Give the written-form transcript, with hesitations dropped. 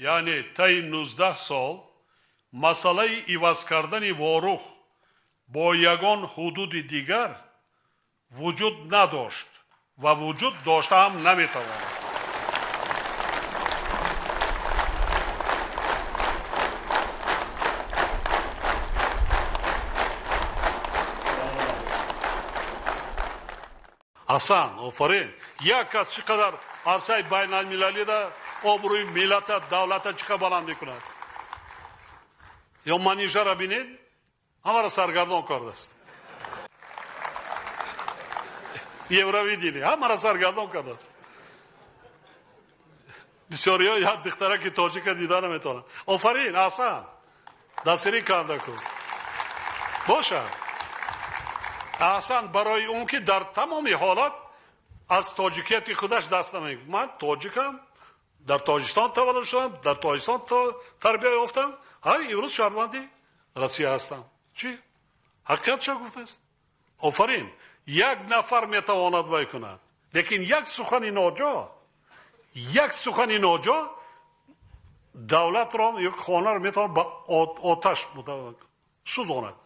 Яъне таи 19 сол масъалаи иваз кардани Ворух бо ягон ҳудуди дигар вуҷуд надошт ва вуҷуд дошта ҳам наметавонад. Ҳасан, офарин. Як кас чӣ қадар арсаи байналмилалида обрӯи миллата, давлата чӣ қадар баланд мекунад. Ё Манижара бинед, ҳамаро саргардон кардааст. Евровидение ҳамаро саргардон кардааст. Бисёриҳо як духтараки тоҷика дида наметавонанд. Офарин, аҳсан, дастгирӣ карда кун. Бошад. Аҳсан барои он ки дар тамоми ҳолат аз тоҷикияти худаш даст намегирад. Ман тоҷикам, дар Тоҷикистон таваллуд шудам, дар Тоҷикистон тарбия ёфтам, ҳай имрӯз шаҳрванди Россия ҳастам. Чӣ? Ҳақиқатша гуфтааст. Офарин. Як нафар метавонад вай кунад, лекин як сухани ноҷо, як сухани ноҷо давлатро ё хонаро метавонад ба оташ сӯзонад.